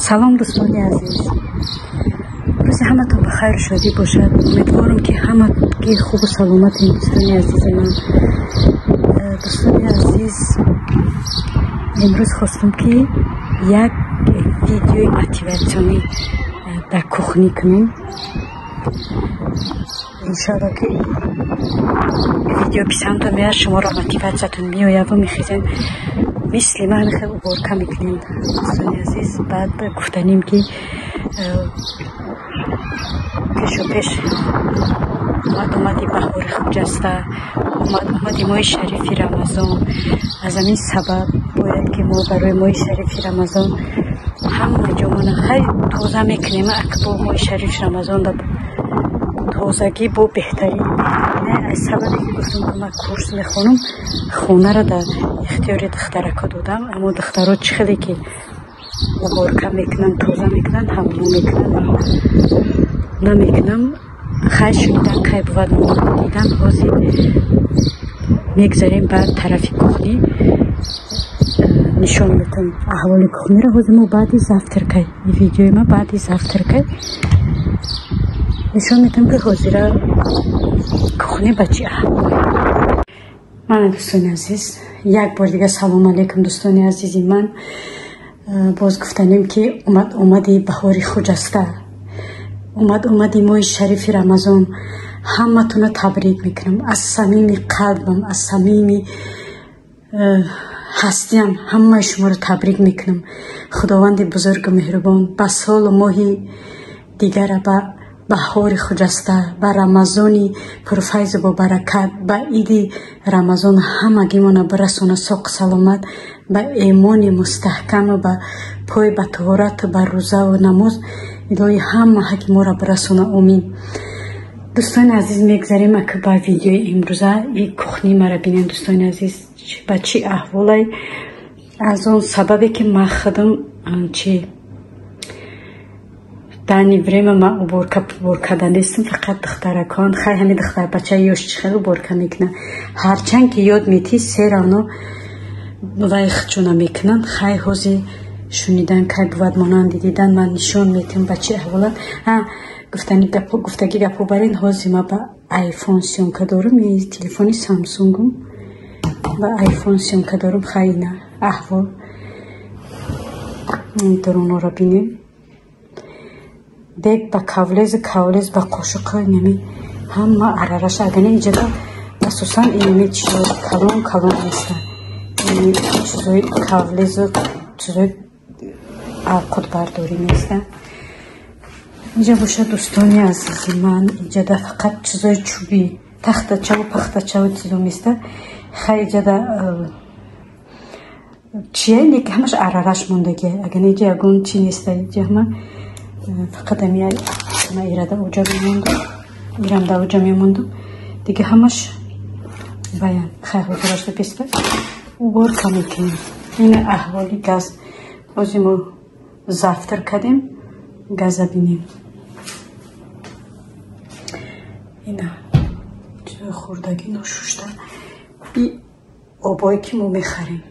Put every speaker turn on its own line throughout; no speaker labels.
Салом дӯстони азиз, рӯзи ҳаматон ба хайру шодӣ бошад. Умедворам, ки ҳамаги хубу саломатем, дӯстони азизи ман. Дӯстони азиз, имрӯз хостам, ки як видеои мотиватсионӣ дар кухни кунем. Иншоалло, ки видео писандтон меяд, шуморо мотиватсиятон меояд ва мехезем, мисли ман хел уборка мекунем. Дӯстони азиз, баъд гуфтанем, ки пешу пеш омад омади баҳори хуҷаста, омад омади моҳи шарифи Рамазон. Аз ҳамин сабаб бояд, ки мо барои моҳи шарифи Рамазон ҳама ҷомона хай тоза мекунем. Акбо моҳи шарифи Рамазон да тозагӣ бо беҳтарин. Аз сабабе ки гуфтам, ки ман курс мехонам, хонаро дар ихтиёри духтарако додам. Аммо духтаро чӣ хеле ки уборка мекунанд, тоза мекунанд, ҳамоно мекунанд, намекунам. Хай, шунидан кай бувад дидан. Ҳозир мегзарем ба тарафи кухни, нишон метам аҳволи кухниро. Ҳозир мо баъди завтракай, видеои ма баъди завтракай нишон метам, ки ҳозира кухни ба чӣ аҳвол. Мана, дӯстони азиз, як бор дига салом алейкум, дӯстони азизи ман. Боз гуфтанем, ки омад омади баҳори хуҷаста, омад омади моҳи шарифи Рамазон. Ҳаматонро табрик мекунам аз самими қалбам, аз самими ҳастиям ҳамаи шуморо табрик мекунам. Худованди бузургу меҳрубон ба солу моҳи дигара, ба баҳори хуҷаста, ба Рамазони пурфайзу бобаракат, ба иди Рамазон ҳамагимона бирасона соқу саломат, ба эмони мустаҳкаму ба пой ба тоҳорату ба рӯзаву намоз. Илоҳи ҳама ҳақи моро бирасона, омин. Дӯстони азиз, мегзарем ака ба видеои имрӯза. И кухни мара бинем, дӯстони азиз, ба чӣ аҳволай. Аз он сабабе ки ман худам чи данный время ман уборка уборка нестам, фақат духтаракон. Хай, ҳами духтарбача ёш чӣ хел уборка мекунад? Ҳарчанд ки ёд метӣ, все равно вай хчуна мекунанд. Хай, ҳозир шунидан кай бувад монанди дидан. Ман нишон метиҳам, ба чӣ аҳволат. Гуфтани гапо, гуфтаги гапо барин. Ҳозир ман ба айфон съёмка дорам, телефони Самсунгум, ба айфон съёмка дорам. Хай, ина аҳвол дарунора бинем. Дег ба кавлезу, кавлез ба қошуқо, инами ҳама арараша. Агане иҷода асосан инами чизои калон калон нестанд, инами чизои кавлезу чизои қудбардорӣ нестанд. Инҷа бошад, дӯстони азизи ман, иҷода фақат чизои чӯбӣ, тахтачаву пахтачаву чизо места. Хай, иҷода чия не, ки ҳамаш арараш мондагия. Агар иҷа ягон чи неста, иҷа ҳама фақат ами ма ирада уҷа мемондум, ирамда уҷа мемондум, дига ҳамаш баян. Хай, ҳозирашда песта уборка мекунем. Ина аҳволи газ. Ҳозир мо завтрак кардем, газа бинем. Ина чизои хӯрдагӣ ношушта, и обое ки мо мехарем,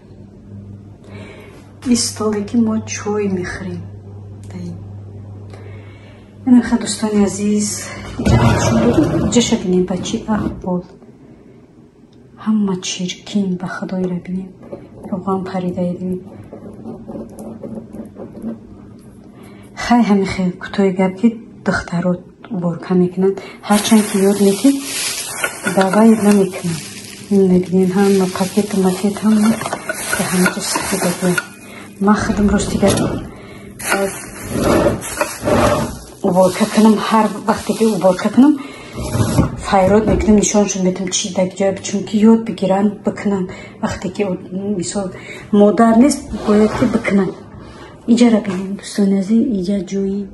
и столе ки мо чой мехӯрем. Инаха, дӯстони азиз, иҷаша бинем, ба чӣ аҳвол, ҳама чиркин. Ба худоира бинем, роған паридаедим. Хай, ҳами хел кӯтоҳи гап, ки духтаро уборка мекунанд. Ҳарчанд ки ёд метӣ, давай намекунанд. Мебинем, ҳама пакету макет, ҳама ба ҳама ҷо сафедагия. Ман худам рости гап уборка кунам, ҳар вақте ки уборка кунам, файрод мекунам, нишоншон метам, чи даг ҷоя, чунки ёд бигиранд, бикунанд. Вақте ки мисол модар нест, бояд ки бикунанд. Иҷара бинем, дӯстони азиз, иҷа ҷои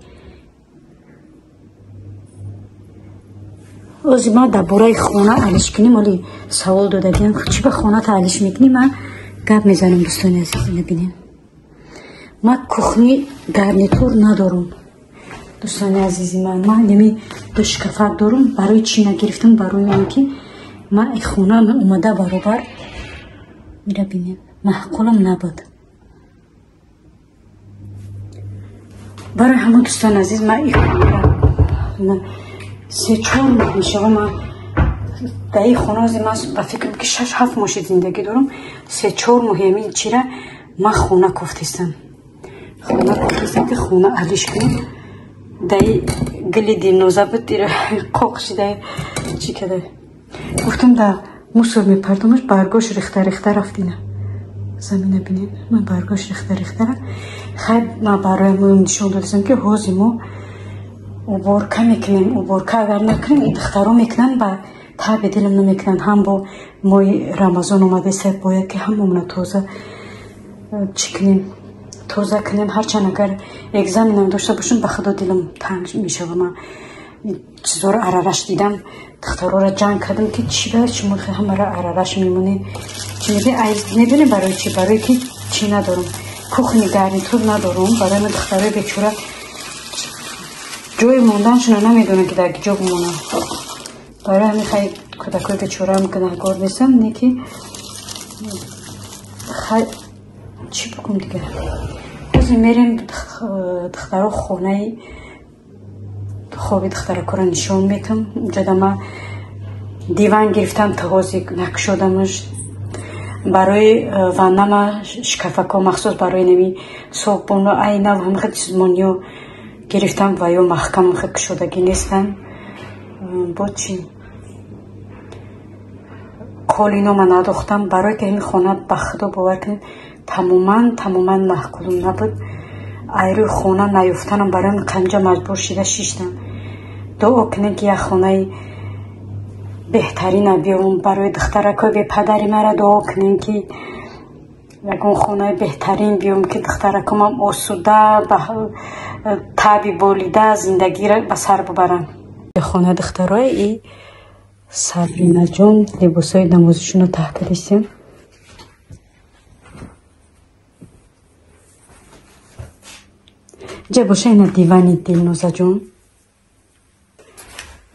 Ози ма дар бораи хона алиш кунем, оли савол додагиам, чӣ ба хоната алиш мекунӣ? Ман гап мезанам, дӯстони азиз, ина бинем. Ман кухни гарнитур надорам, дӯстони азизи ман. Ман неми ду шкафак дорам. Барои чӣ нагирифтам? Барои он ки ман хона омада баробар ира бинем, маъқулам набуд. Барои ҳамон, дӯстони азиз, ман и хона 3-4 моҳ мешава. Ман дар ин хона ози ман ба фикрам ки 6-7 моҳ шид зиндагӣ дорам. 3-4 моҳи ҳамин чира ман хона кофтестам. Хона кофтестам ки хона алиш кунем. Дар гили Дилноза буд, ира қоқ шида чӣ када. Гуфтам да мусор мепардомаш, баргош рехта рехта рафт ина. Замина бинед, ман баргош рехта рехта рафт. Хайр, ман барои мо нишон додастам ки ҳози мо уборка мекунем. Уборка агар накунем, духтаро мекунанд, ба таби дилам намекунанд. Ҳам бо моҳи Рамазон омадеста, бояд ки ҳамамона тоза чӣ кунем, тоза кунем. Ҳарчанд агар экзаменам дошта бошам, ба худо дилам танг мешава. Ман чизоро арараш дидам, духтарора ҷанг кардам ки чӣ ба шумо ҳамаро арараш мемонед. Медонем барои чӣ? Барои ки чӣ надорам, кухни гарнитур надорам. Барои ман духтарои бечора ҷои монданшона намедонам ки дар ҷо бимонам. Барои ҳамин хай кӯдакои бечораам гунаҳгор нестам, не ки хай чӣ бикунам дигар. Ҳозир мерем духтаро хонаи хоби духтаракоро нишон метам. Унҷода ман диван гирифтам, то ҳозир накушодамаш. Барои ваннама шкафако махсус барои нами собуну айнав ҳамаха чизмониё гирифтам ва ё маҳкам кушодагӣ нестанд. Бо чӣ қолинома надохтам, барое ки ҳамин хона ба худо бовар кунед тамоман тамоман маъқулум набуд. Айрӯи хона наёфтанам барои қанҷа маҷбур шида шиштам. Дуо кунед ки як хонаи беҳтарина биём. Барои духтаракои бепадари мара дуо кунед ки ягон хонаи беҳтарин биём, ки духтаракомам осуда ба таби болида зиндагиро ба сар бубаранд. Хона духтарои и Сабринаҷон либосҳои намозишонро таҳ кардистем. Инҷа боша ина дивани Дилнозаҷон.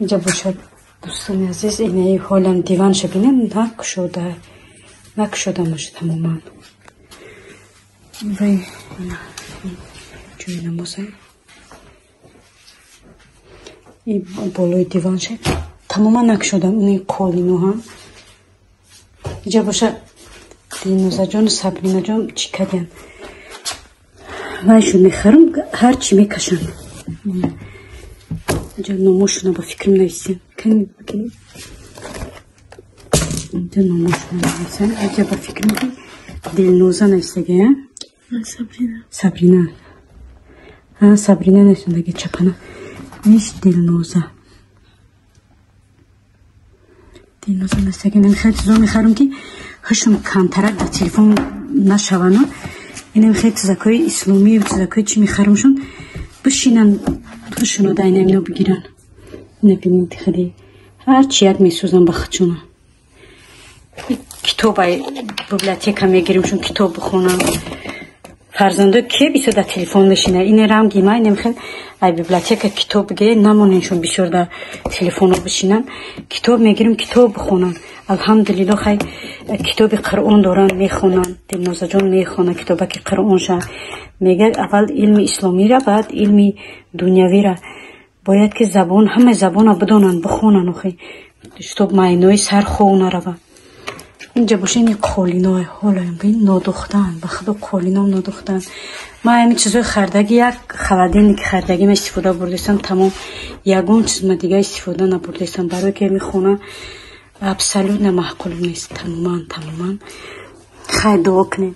Инҷа боша, дӯстони азиз, инаи ҳолам диванша бинем, накушода, накушодамаш тамоман. Вай ҷои намоза. И болои диванша тамоман накушодам, ини қолино ҳам. Инҷа боша Дилнозаҷону Сабринаҷон чӣ кардиянд? Вайшо мехарам, ҳар чӣ мекашанд. Инҷа номошона ба фикрам нависем. Инҷа номошона нависем. Инҷа ба фикрам ки Дилноза нависагия.
Сабрина.
Сабрина. Сабрина нависандаги чапана. Иш Дилноза. Дилноза нависаги. Хеле чизо мехарам ки ҳушм камтарак дар телефон нашавана. Инам хеле чизакҳои исломӣ, чизакҳои чӣ мехарамшон, бишинанд хушуно дар инамино бигиранд. Ина бинед, хеле ҳарчи як месӯзам ба худшона. Китобай библиотека мегиримшон, китоб бихонам. Фарзандо ке бисёр дар телефон мешинад. Ине рамги ма инам хел ай библиотека китоб бигиред, намоненшон бисёр дар телефоно бишинанд. Китоб мегирим, китоб бихонам. Алҳамдулилло, хай китоби Қуръон доранд, мехонанд. Дилнозаҷон мехонад китобаки Қуръонша. Мегӯяд аввал илми исломира, баъд илми дунявира. Бояд ки забон, ҳамаи забона бидонанд, бихонанд, охи, чтоб майнои сар хов нарава. Инҷа боша ини қолиное, ҳолоям бин нодухтаанд, ба худо қолином нодухтаанд. Ман ҳамин чизои хардаги, як холодильник хардаги ма истифода бурдастам, тамом. Ягон чиз ма дига истифода набурдастам, барое ки ҳамин хона абсолютно маъқул нест, тамоман тамоман. Хайр, дуо кунед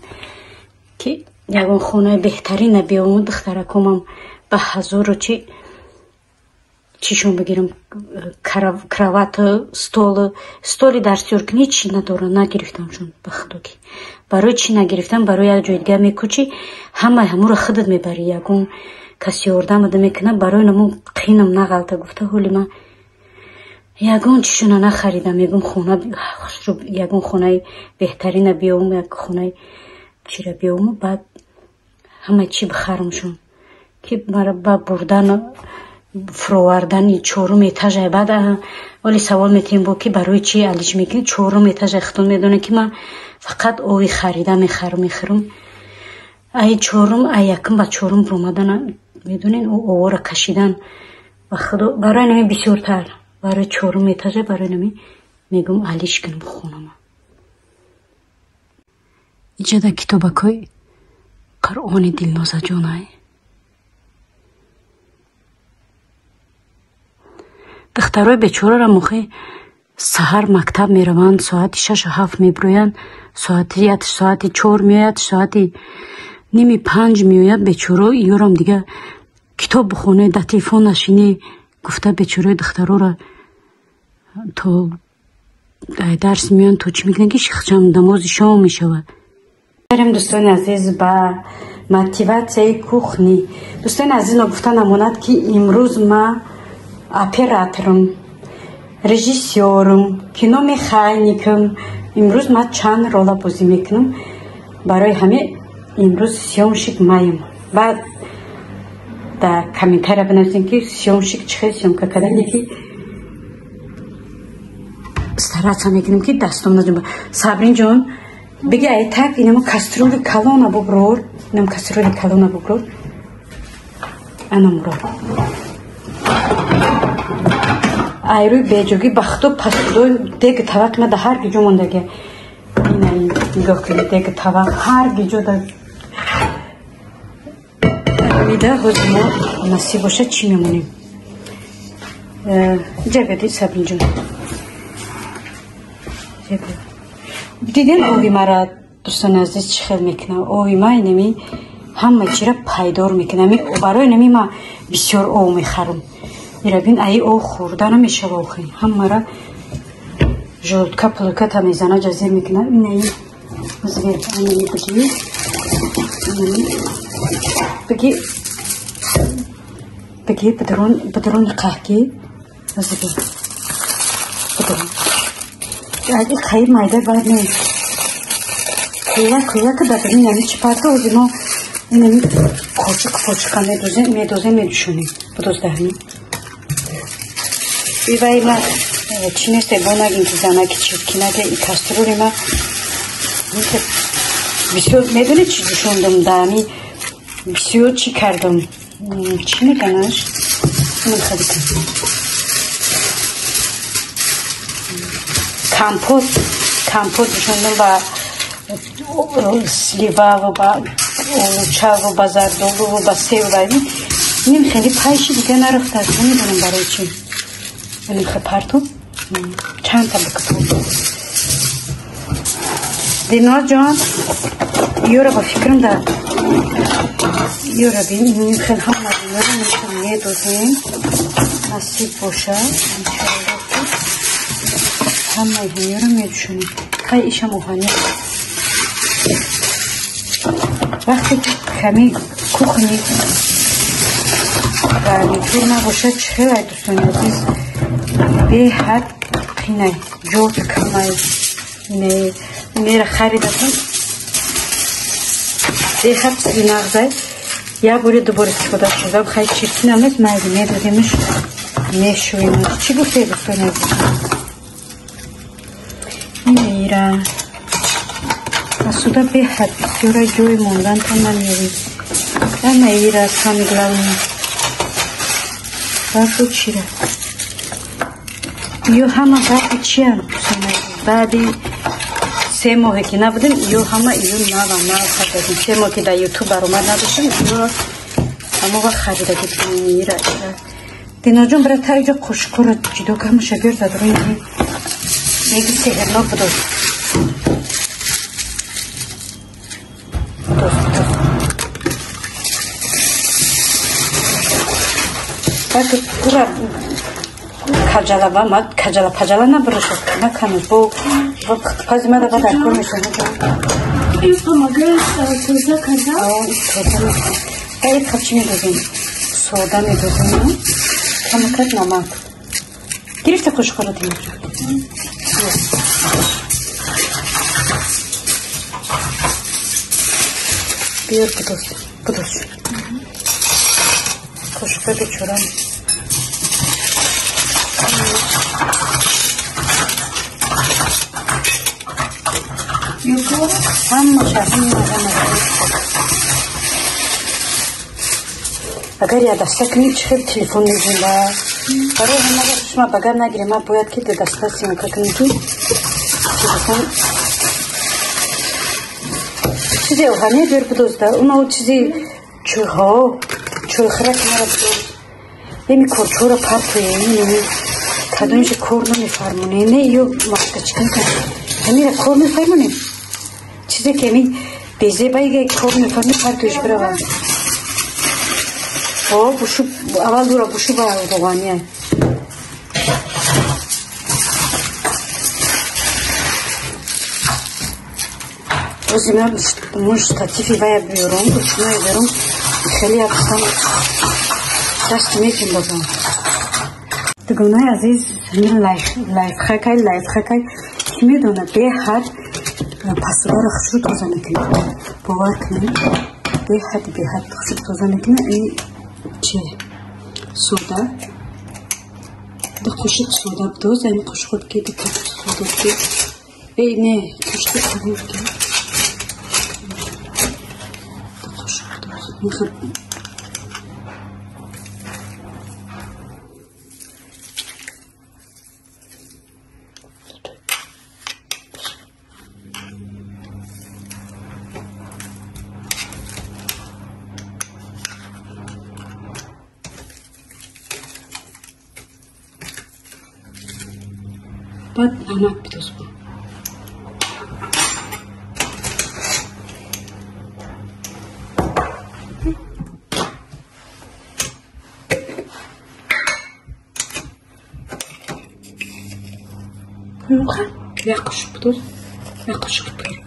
ки ягон хонаи беҳтарина биёму духтаракомам ба ҳазору чи чишон бигирам, кровату, столу, столи дарсёркунӣ чӣ надорам, нагирифтамшон ба худо ки. Барои чӣ нагирифтам? Барои як ҷои дигар мекӯчӣ, ҳамаи ҳамуро худат мебарӣ, ягон каси ёрдам ада мекунад, барои намун қинам нағалта гуфта ҳоли ман Ягон чишона нахаридам, мегум хона ягон хонаи беҳтарина биёвум, як хонаи чира биёвуму баъд ҳама чи бихарумшон. Ки мара ба бурдан фуровардани чорум этажа баъд оли савол метиҳем бо ки барои чи алиш мекунӣ чорум этажа худтон медонед ки ман фақат ови харида мехарам. Ай чорум, ай якум ба чорум буромадана медонед овора кашидан ба худо барои нами бисёртар барои чорум этажа барои нами мегум алиш кунам хонама. Иҷода китобакҳои Қуръони Дилнозаҷонай. Духтарои бечораро мохи саҳар мактаб мераванд, соати 6-7 мебироянд, соати 4 меояд, соати 4:30 меояд. Бечоро ёрам дига китоб бихоне, дар телефон нашинӣ гуфта бечораи духтароро то дарс меоянд, то чӣ мекунанд ки шихчам намози шом мешавад. Берем дӯстони азиз ба мотиватсияи кухни. Дӯстони азиз, ногуфта намонад ки имрӯз ма операторам, режиссёрам, киномеханикам. Имрӯз ман чанд рола бозӣ мекунам. Барои ҳамин имрӯз съёмщик маем. Баъд дар комментария бинависем ки съёмщик чӣ хел съёмка кардани ки стараться мекунем ки дастом наҷунба. Сабринҷон биги ай так инам кастрюли калона буброр, инам кастрюли калона буброр. Анамро. Айрӯи беҷогӣ ба худо пасудои деги тавақ ма да ҳар гиҷо мондаги. Ина нигоҳ кунед, деги тавақ ҳар гиҷо да мида. Ҳозир мо насиб бошад чӣ мемонем? Ҷабеди Сабринҷон. Диден ови мара дӯстони азиз чӣ хел мекунам? Ови ма инами ҳама чира пайдор мекунам. Барои инами ма бисёр ов мехарам. Ира бин, аи ов хӯрда намешава охи. Ҳамара жолудка пулуката мезана, ҷазир мекунам. Инаи зер анами бигӣ. Анами бигӣ бигӣ бадрон бадрон қаҳки. Зер. Бадрон. Аги қайи майда бад не. Кӯла кӯла ки бадрон инами чӣ парта ози мо инами қочиқ почиқа медозем, медозем, медушонем. Будоз даҳни. Ивай ма чӣ несте бо нагин ки занаки чиркинаге и кастрюли ма бисёр медонед чӣ ҷӯшондам даами бисёр чӣ кардам чӣ меганаш компот компот ҷӯшондам ба сливаву ба олучаву ба зардолуву ба сев ба ним хеле пайши дига нарафтааст намедонам барои чӣ. Парту чанд та бикуту. Дилнозҷон, ёра ба фикрам да ёра бин хел ҳама ёра мехел медозем. Насиб боша иншоаллоҳ ҳамаи ҳамёра медушонем. Хай ишам оҳани. Вақте ки ками кухни гарнитур набошад чӣ хел ай дӯстони азиз беҳад қинай ҷот камай инера харидатон беҳад нағзай як бори дубор истифода шудам. Хай чиркинам нест, майли медодемш мешӯем. Чӣ гуфтед дӯстони азиз? Инера асуда беҳад бисёра ҷои мондантон намеёбед. Ама ира самый главный баъду чира ё ҳама баъди чиам баъди 3 моҳе ки набудем ё ҳама ё нава нав харидагим. 3 моҳ ки дар ютуб баромад надоштем ё ҳамо вақт харидагӣ будем. Ира Диноҷон бира та иҷо қошиқҳоро ҷудо ҳамаша биёр задрои беги сеҳрнок будоз. Баъд пура каҷала ба ма каҷала паҷала набурашад накануз бо пухтупази мада ба дар кор мешавад.
Ин помогает тоза кардан?
Тоза мекунад. Ба ин чӣ медозем? Сода медозем, камакак намак. Гирифта қошуқро Тимурҷон. Биёр будоз, будоз. Қошуқи бечора. Ҳамаша, ҳама, ҳама. Агар я даста кунӣ, чӣ хел телефон меҷунба? Барои ҳама вақт шумо ба гап нагирем, ман бояд ки ду даста съёмка кунем, ки телефон чизе оҳане биёр будозда. Уно чизи чӯйҳо, чӯйхӯрак мара будоз. Еми корчӯра партоем, инеми кадомиша кор намефармонем, не ё маскачикан кан. Ҳамира кор мефармонем. Чизе ки ами безебайга кор мефармонем, партоиш бирава. О, бушу, аввал дура бушу ба роғания. Ози ман муш штативи вая биёрам, ручное биёрам, хеле якстан даст меҷунбадам. Дугонаи азиз, ҳамин лайфхакай, лайфхакай, ки медонад, беҳад пасударо хушрӯ тоза мекунад. Бовар кунед, беҳад, беҳад хушрӯ тоза мекунад. Ин чи сода, ду қошуқ сода бидоз, ин қошуқо ки ду сода ки, эй не, қошуқи кабур ки, ду қошуқ бидоз. Баъд намак бидоз. Як қошуқ бидоз, як қошуқ бигир.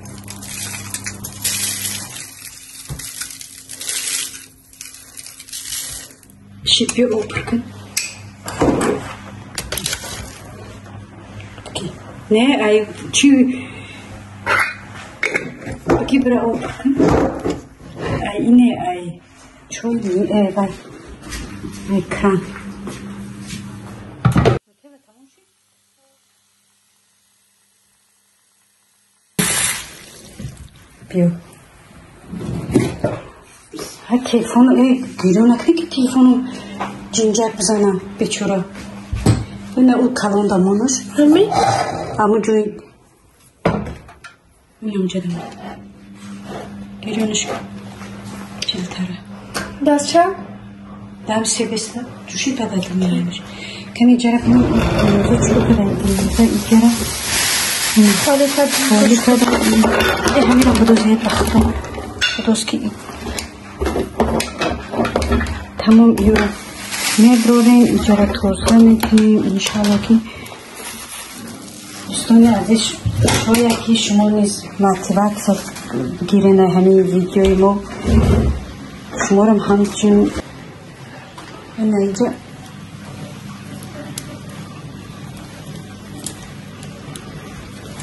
Ши биё об пур кун. Не, ай чи ки бира об пур кун. Ай ине ай чой вай ай кран. Биё. Ҳа телефону эй гирё накунӣ ки телефону ҷинҷак бизанам бечора. Ина ӯ калон дамонаш.
Ҳамин?
Аму ҷои инамҷа дамон. Гирёнаш кун. Чилтара.
Дастча?
Дам себеста ҷӯшид баъд меояш. Ками ҷара кунӣ имрӯза чӯ када имрӯза иҷара.
Холӣ кад.
Холӣ кад. Э ҳамира будоз ҳе бахто. Будоз ки тамом юра меброрем, иҷара тоза мекунем, иншалло ки дӯстони азиз, шояд ки шумо низ мотиватсия бигирен ҳамин видеои мо. Шуморам ҳамчун ина инҷа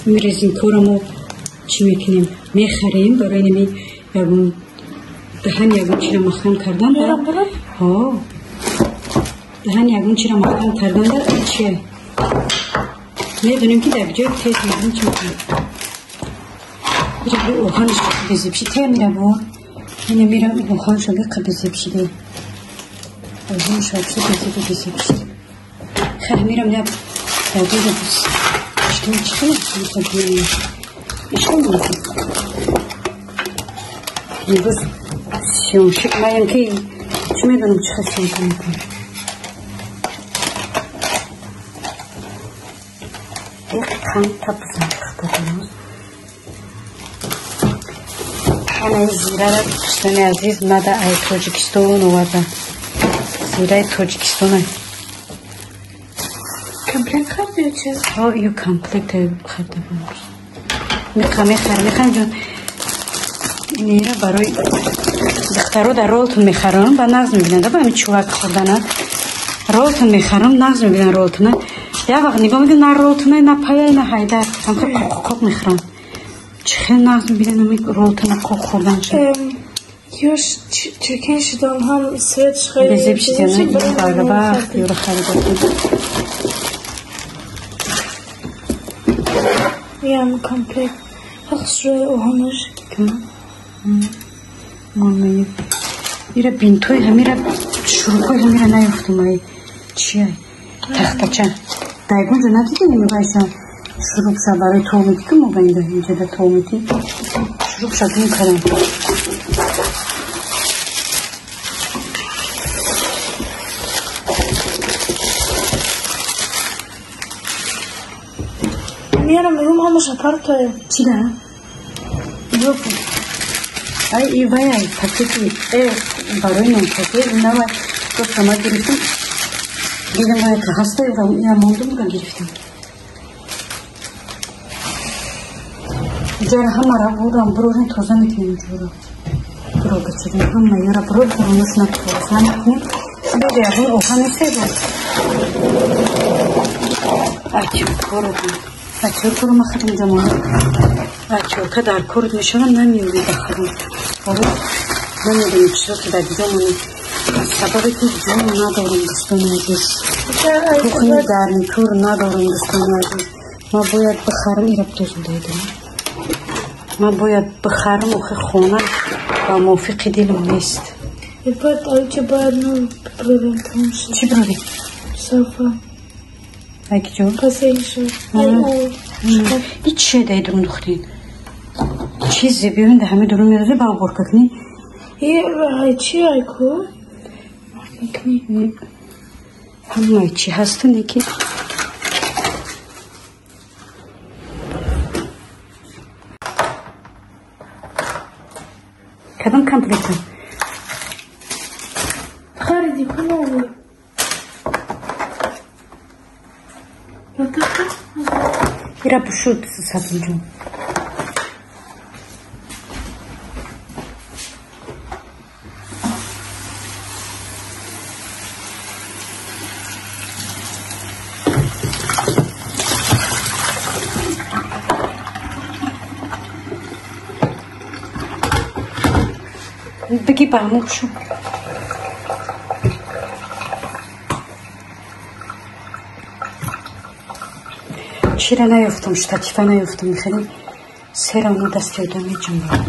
ин резинкаро мо чӣ мекунем? Мехарем барои нами ягон даҳан ягон чиро маҳкам кардан. Ҳо, даҳан ягон чиро маҳкам кардан дар чие? Медонем ки дар ҷои тез мекунем, чӣ мекунем? Мира оҳанаш безебши те мира бо ина мира оҳаншо биқа безебшиде. Оҳаншо вообще безеби безебшиде. Хай мирам як дар ҷои Что чӣ Ишкол мекунем. Имрӯз съёмщик маям ки чӣ медонам чӣ хел съёмка мекунам. Як қанта бизан. Ана зирара дӯстони азиз мада ай Тоҷикистон оварда. Зираи Тоҷикистон.
Комплект харди ё чӣ?
Ҳо, ё комплект харда имрӯз. Мехам, мехарам, мехарам ҷон. Инера барои духтаро дар ролтон мехарам, ба нағз мебинанд, ба ҳамин чувак хӯрдана. Ролтон мехарам, нағз мебинам ролтона. Як вақт нигоҳ мекунам, на ролтона, на пая, на ҳайдар. Ҳамка қоқ мехӯрам. Чӣ хел нағз мебинам ролтона қоқ хӯрдан шуд.
Ёш чиркин шудам, ҳам светш хеле
безеб шудам, барбахт ёро харида.
Ям комплект. Хушрӯи оҳанаш.
Мамаи. Ира бинтои ҳамира шурупои ҳамира наёфтум ай. Чия? Тахтача. Дайгунҷо надидем вайша шурупша барои томити ки мо ба инҷа томити. Шурупша гум кардам.
Мера мегум ҳамаша партое.
Чӣ да? Ёф. Ай и вай ай пакети барои нонпакет инава гуфтам ма гирифтам. Дидам вай ка ҳаста я мондум ра гирифтам. Ҷара ҳамара бурам бурорин тоза мекунем ҷуро. Буро бачагон ҳама яра буро буронашна тоза мекунем. Беда ягон оҳан несебо. Ачёркоро ачёркоро ма хадам ҷамоа. Ачёрка дар корд мешавам намеёби ба хадам. Намедонам чиро ки дар ҷо монем. Сабабе ки ҷо надорам дӯстони азиз. Кухни гарнитур надорам дӯстони азиз. Ма бояд бихарам ира бидозум дайдам. Ма бояд бихарам охи хона ба мувофиқи дилам нест.
Бояд оҷа бояд ну брорем тамом шуд.
Чӣ брорем?
Софа.
Ай киҷо?
Пасаишо.
И чие дай дурун духтин? Чизе биёин да ҳами дурун меразе ба уборка кунӣ?
Ай чи ай ку?
Ҳамаи чи ҳасту неки? Кадом комплектам?
Хариди кунавӣ.
Ира бушуд сабинҷон. Беги ба мушу. Чира наёфтам, штатива наёфтам, хеле сера оно дасти одам меҷунбад.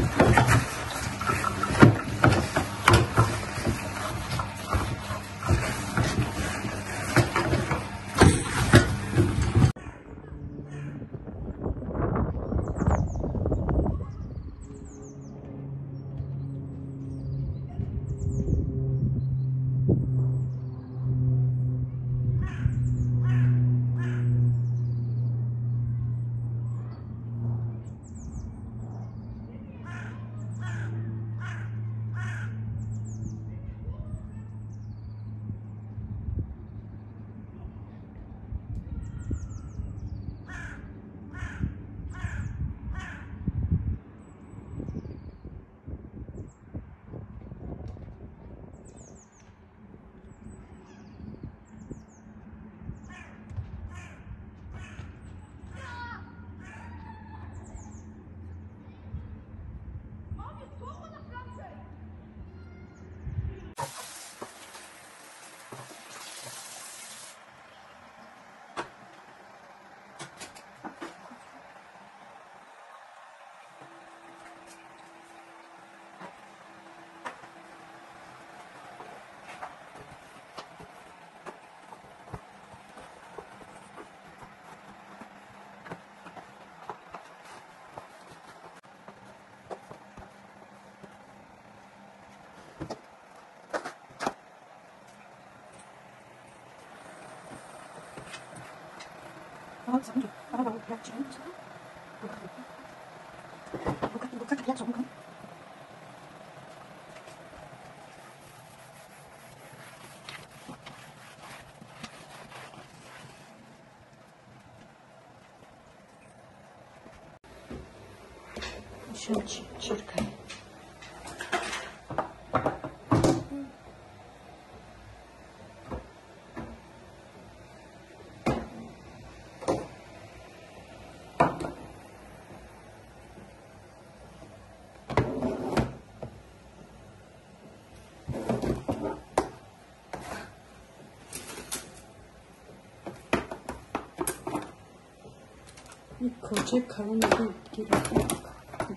Коча калон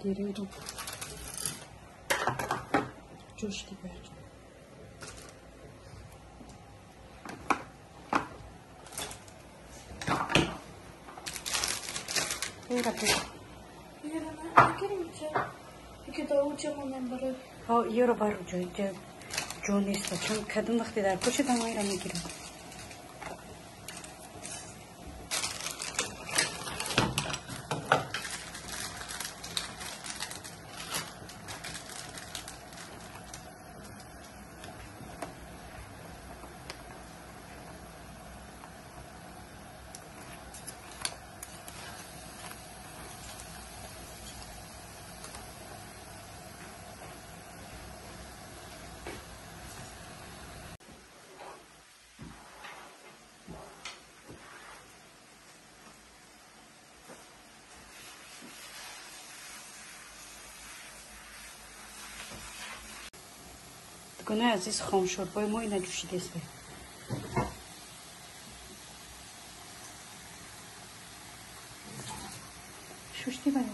гирем ҷош дигар. Ёро бар ҷо нест, чун кадом вақте дар кӯча дамайра мегирам. Дӯстони азиз, хомшӯрбои мо ина ҷӯшидааст. Шушти бая.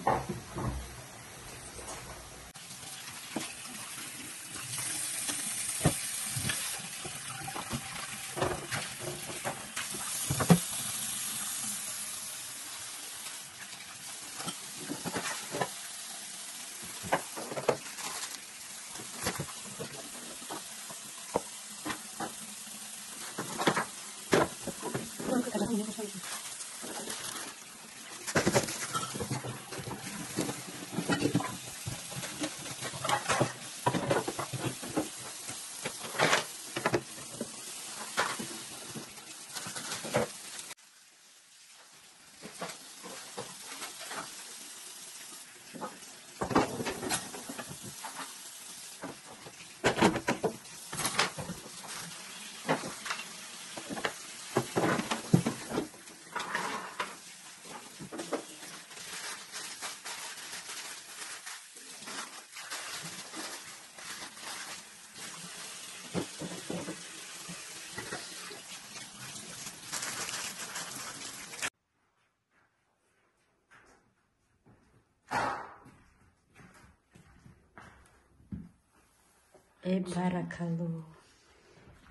Баракалло,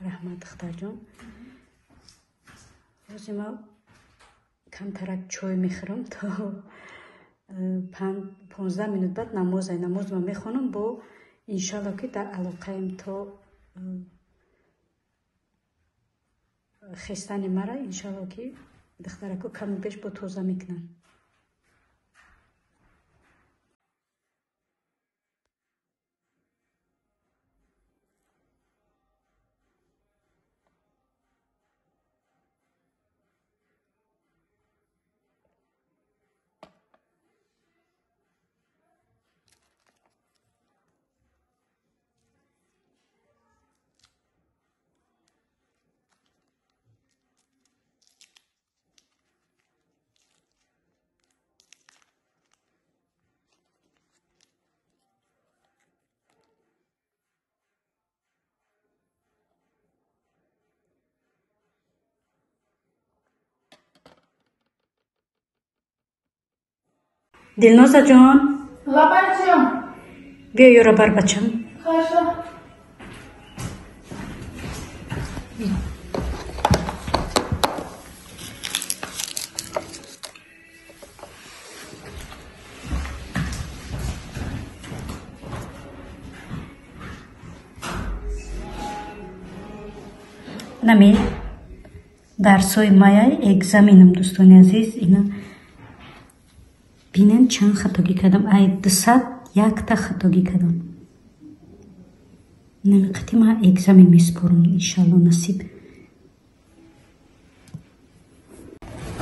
раҳмат, духтарҷон. Ҳозир ма камтарак чой мехӯрам то 15 минут, баъд намозай, намозма мехонам, бо иншалло ки дар алоқаем то хестани мара. Иншалло ки духтарако каму беш бо тоза мекунанд. Дилноза ҷон,
Лабай ҷон.
Биё, ёро бар, бачам.
Хорошо.
Нами дарсҳои мая, экзаменам, дӯстони азиз, ина бинен, чанд хатогӣ кардам. Ай 200 якта хатогӣ кардам. Намиқати ма экзамен месупорам, иншалло, насиб.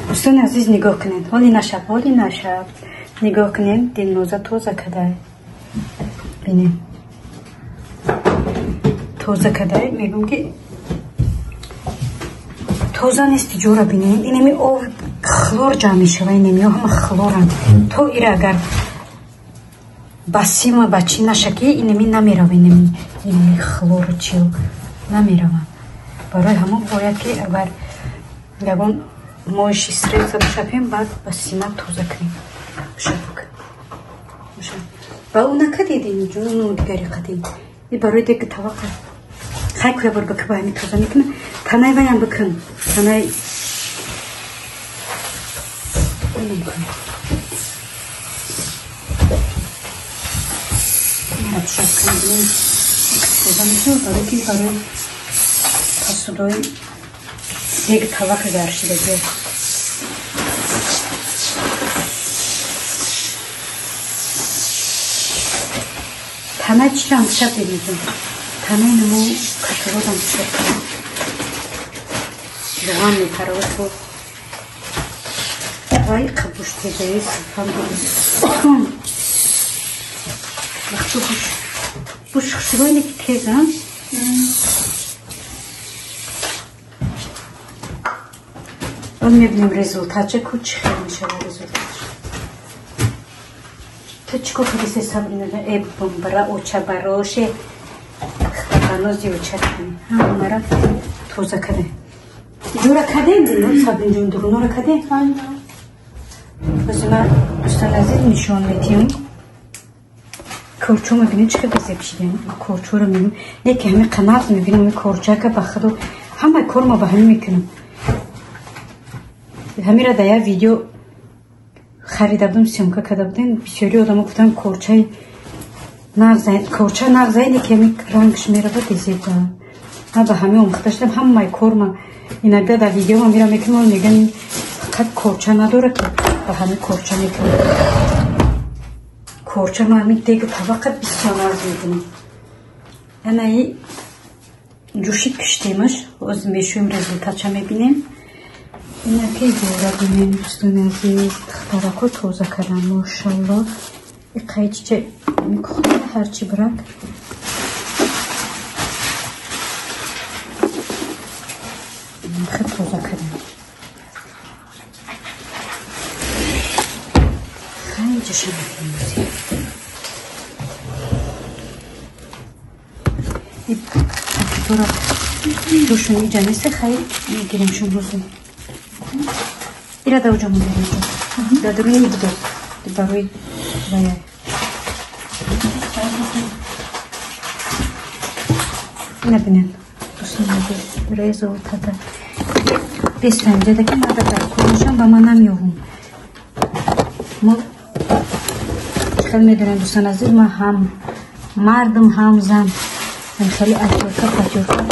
Дӯстони азиз, нигоҳ кунед, ҳоли нашаб, ҳоли нашаб, нигоҳ кунед, Дилноза тоза кадай, бинед, тоза кадай. Мегӯм ки тоза нести, ҷора бинед, инами об хлор ҷамъ мешава, инамиё ҳама хлоранд. То ира агар ба сима ба чӣ наша ки инами намерава, инами хлору чиё намерава. Барои ҳамон бояд ки агар ягон Моющий средство бишапем, баъд ба сима тоза кунем. Шапок. Ба ӯ накадедин ҷуну дигари қадим. И барои дег тавақа. Хай куя бор бака ба ҳами тоза мекунам. Танай ваям бикун. Танай онам кун. Шап кунем. Тоза мешавад, барои ки барои пасудои дег тавақа гаршидагӣ. Танаи чиро шаб бинедем? Танаи намо кашородам шаб. Равған мепаравад бо вай қабуш тезаи сафам бинед. Вақту буш хушрӯйне ки теза. Баъд мебинем результатча ку чӣ хел мешавад результат. Ту чӣ кор кардисе Сабрина? Э бомбара оча бароше ханози оча кунӣ. Ҳамара тоза кардем. Ҷора кардем Сабрин ҷон, дурунора кардем? Бози ман дӯстон азиз нишон медиҳам. Корчо мебинем чӣ қадар зеб шидем. Корчоро мебинем. Не ки ҳами қанағз мебинем, ҳами корчака ба худо ҳамаи кор ма ба ҳами мекунам. Ҳамира дар як видео харида будем, съёмка карда будем. Бисёри одамо гуфтанд корчаи нағз, корча нағз не ки ҳами рангш меравад зеба. Ман ба ҳами омӯхта шудам, ҳамаи кор ма иногда дар видео ма мера мекунам, мегӯянд фақат корча надора ки ба ҳами корча мекунам. Корча ма ҳами дег тавақа бисёр нағз мекунам. Анаи ҷӯшид киштемаш, оз мешӯем результатша мебинем. Инаки ҷора бинем дӯстони азиз, духтарако тоза кардам, мошалло. Иқайчича микухта ҳарчи брак. Хел тоза кардам. Хайҷаша мекунем. И пакетора душун иҷа нест, хай мегирем шун рӯзу. Ира да уҷа мудем. Да дуруни бидоз. Барои вая. Ина бинен. Дӯстони азиз, результата. Бестанҷада ки мада дар кор мешам, ба ман намеёвум. Мо хеле медонем дӯстон азиз, ман ҳам мардум ҳам зан. Хеле атёрка патёрка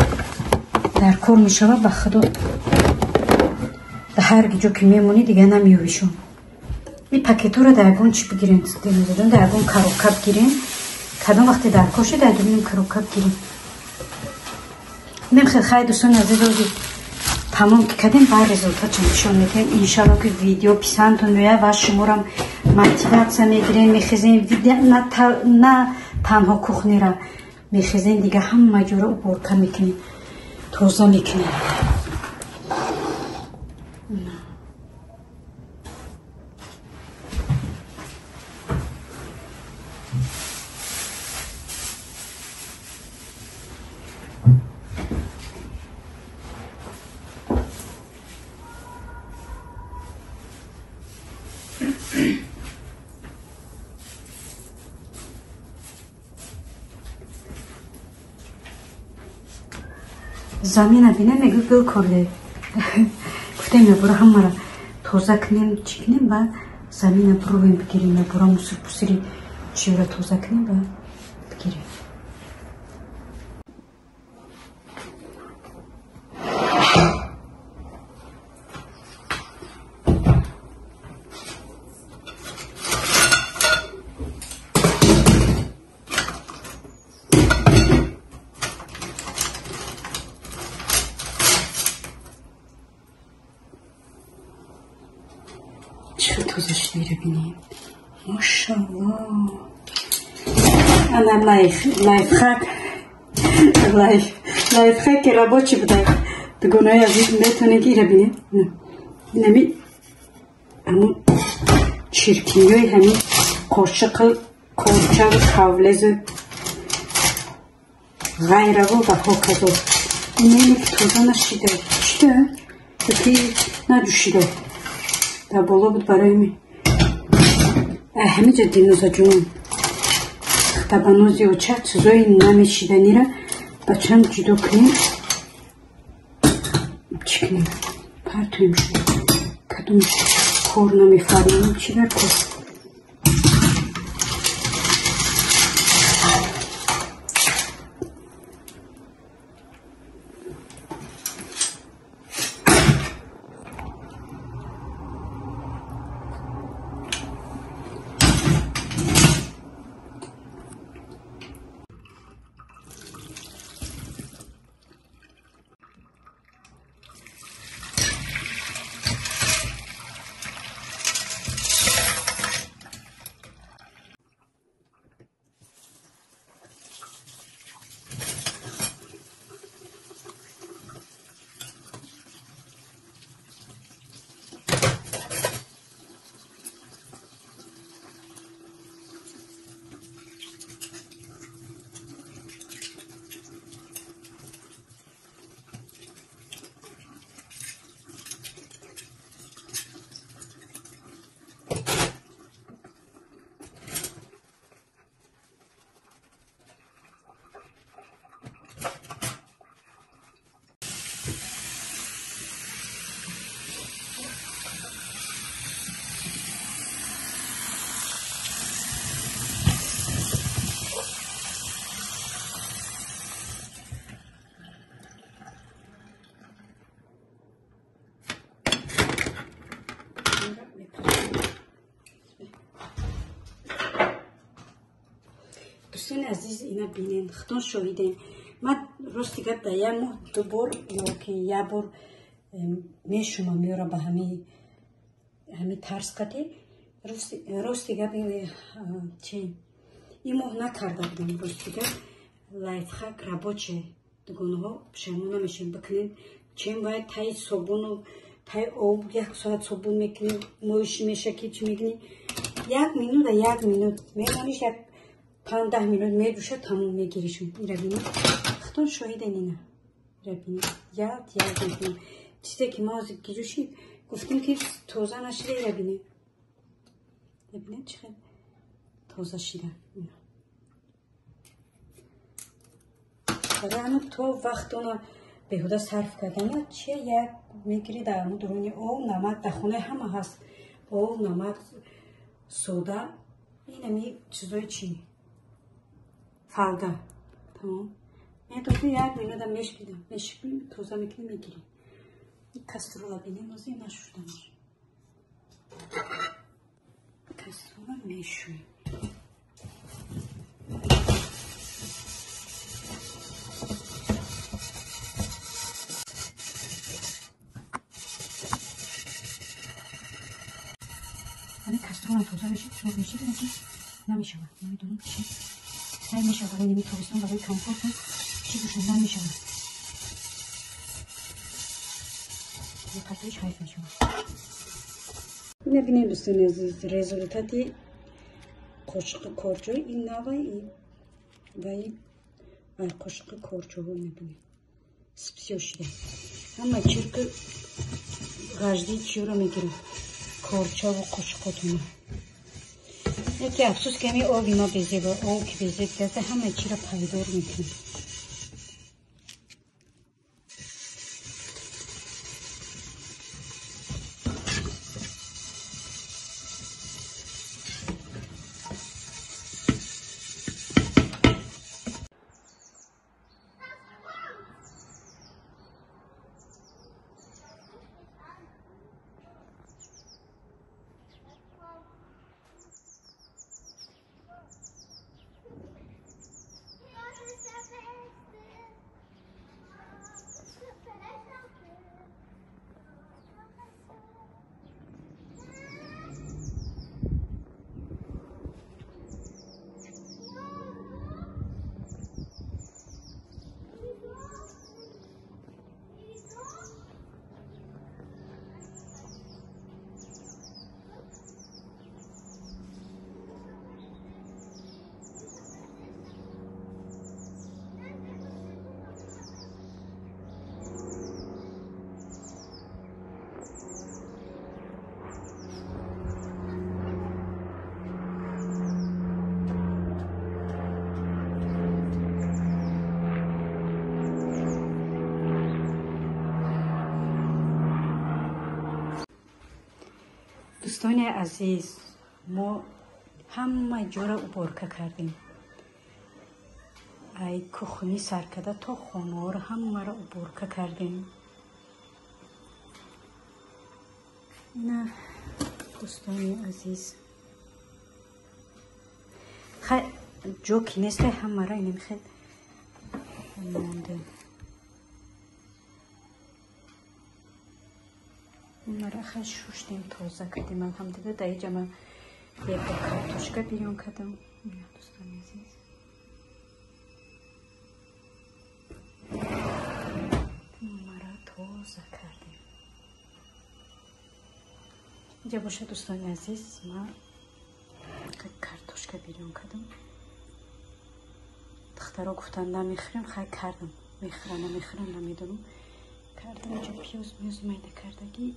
дар кор мешавад, ба худо дар ҳар ҷо ки мемонӣ дига намеёвишон. Ин пакетҳоро дар ягон чӣ бигирем, дар ягон коробка бигирем. Кадом вақте дар кор шид, дар дунём коробка бигирем. Мем хел хай дӯстони азиз, ози тамом ки кардем, баъд результатшо нишон медиҳем. Иншалло ки видео писандтон меояд ва шуморам мотиватсия мегирем, мехезем на танҳо кухнера мехезем, дига ҳама ҷоро уборка мекунем, тоза мекунем. Замина бинем, мегӯ гул корде. Гуфтем ябора ҳамаро тоза кунем, чӣ кунем ва замина буровем бигирем, ябора мусурпусири чиёро тоза кунем ва бигирем. Тоза шудиро бинем. Мошалло. Ана лайфхак. Лайфхаки рабочий буда. Дугонаи азиз метавонед ки ира бинед. Инами ҳамун чиркиниҳои ҳамин қошиқу корчаву кавлезу ғайраву ва ҳоказо. Инаме ки тоза нашида. Чида? Ки наҷӯшида. Дар боло буд барои ми. Ҳамиҷа Диноза ҷон. Табанози оча чизои намешиданира бачам ҷудо кунем. Чӣ кунем? Партоем шуд. Кадом кор намефармонем, чӣ дар кор? Дӯстони азиз, ина бинен, худтон шоҳиден. Ман рости гап дар як моҳ ду бор ё ки як бор мешумам ёра ба ҳами тарз қатӣ. Рости гап чи ин моҳ накарда будам. Рости гап лайфхак рабочий дугонаҳо пушаймон намешавем бикунед. Чем бояд таи собуну таи об як соат собун мекунӣ, моиш меша ки чӣ мекунӣ, як минута як минут мемониш, як 5-10 минут медуша, тамом мегиришон. Ира бинед, худтон шоҳиден. Ина ира бинед, яд яд мекунем чизе ки ма ҳозир гиҷӯшид гуфтем ки тоза нашида. Ира бинед, ира бинед чӣ хел тоза шида. Барои ҳамин то вақт она беҳуда сарф кардана чи як мегирӣ дар ҳамун дуруни об намак, дар хонаи ҳама ҳаст об, намак, сода, инами чизои чи фалга, тамом. Медоди як минута мешпидам, мешпим, тоза мекунӣ, мегирӣ. Кастрюля бинем, ози нашудам. Кастрюля мешӯем. Ами кастрюля тоза мешид, чор мешид, намешавад. Намедонам чи. Сай мешавад барои ними тобистон, барои комфорту чӣ бошад, намешавад. Қатоиш хайф мешавад. Ина бинем, дӯстони азиз, результати қошиқи корчо ин нава ваи қошиқи корчоҳо. Ина бинем, сипсиё шида. Ҳама чирки ғаждии чиёро мегирам, корчаву қошиқотона. Яке афсӯс ки ҳамин оби ма безеба, об ки безеб газа ҳама чиро пайдор мекунад. Дӯстони азиз, мо ҳама ҷоро уборка кардем. Ай кухни сар карда то хонаҳоро ҳамаро уборка кардем. Ина, дӯстони азиз, хай, ҷо ки нестай, ҳамаро инам хел мондем. Инара хай шуштем, тоза кардем, алҳамдулилла. Дар инҷа ман як картошка бирён кардам. Ина, дӯстони азиз, мара тоза кардем. Инҷа бошад, дӯстони азиз, ман картошка бирён кардам. Духтаро гуфтанд, намехӯрем. Хай, кардам. Мехӯрам, намехӯрам, намедонам. Кардам. Инҷа пиёз миёз майда кардагӣ.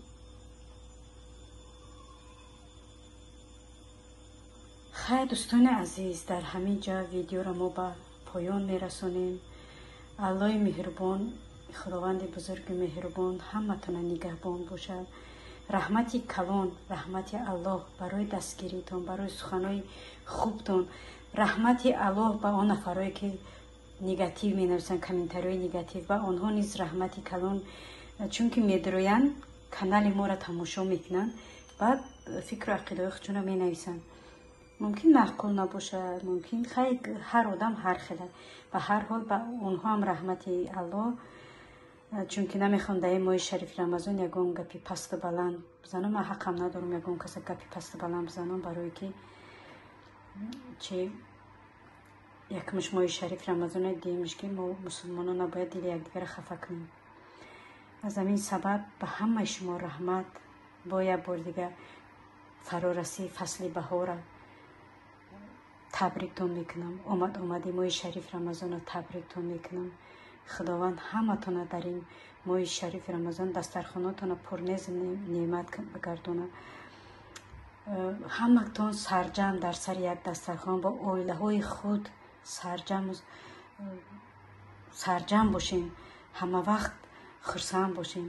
Хай, дӯстони азиз, дар ҳамин ҷа видеоро мо ба поён мерасонем. Аллоҳи меҳрубон, Худованди бузурги меҳрубон ҳаматона нигаҳбон бошад. Раҳмати калон, раҳмати Аллоҳ барои дастгиритон, барои суханҳои хубтон. Раҳмати Аллоҳ ба он нафарое, ки негатив менависанд, комментариҳои негатив, ба онҳо низ раҳмати калон, чунки медроянд, канали моро тамошо мекунанд, баъд фикру ақидаҳои худшонро менависанд. Мумкин маъқул набошад, мумкин, хай, ҳар одам ҳар хела. Ба ҳар ҳол, ба онҳо ҳам раҳмати Аллоҳ, чунки намехоҳам дар ин моҳи шарифи Рамазон ягон гапи пасту баланд бизанам. Ман ҳаққам надорам ягон каса гапи пасту баланд бизанам, барое ки чи якумш моҳи шарифи Рамазона, дуюмш ки мо мусулмонон набояд дили якдигарро хафа кунем. Аз ҳамин сабаб ба ҳамаи шумо раҳмат. Бо як бори дигар фарорасии фасли баҳора табриктон мекунам. Омад омади моҳи шарифи Рамазонро табриктон мекунам. Худованд ҳаматона дар ин моҳи шарифи Рамазон дастархонотона пурнезу неъмат бигардонад. Ҳаматон сарҷамъ дар сари як дастархон бо оилаҳои худ сарҷамъ бошем, ҳамавақт хурсанд бошем,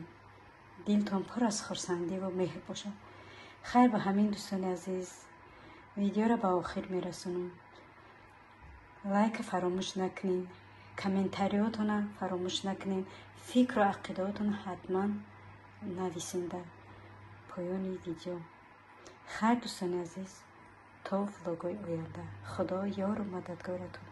дилтон пур аз хурсандиву меҳр бошад. Хайр, ба ҳамин, дӯстони азиз, видеоро ба охир мерасонам. Лайка фаромӯш накунед, комментариётона фаромӯш накунед, фикру ақидаҳотона ҳатман нависед дар поёни видео. Хайр, дӯстони азиз, то влогҳои оянда. Худо ёру мададгоратон.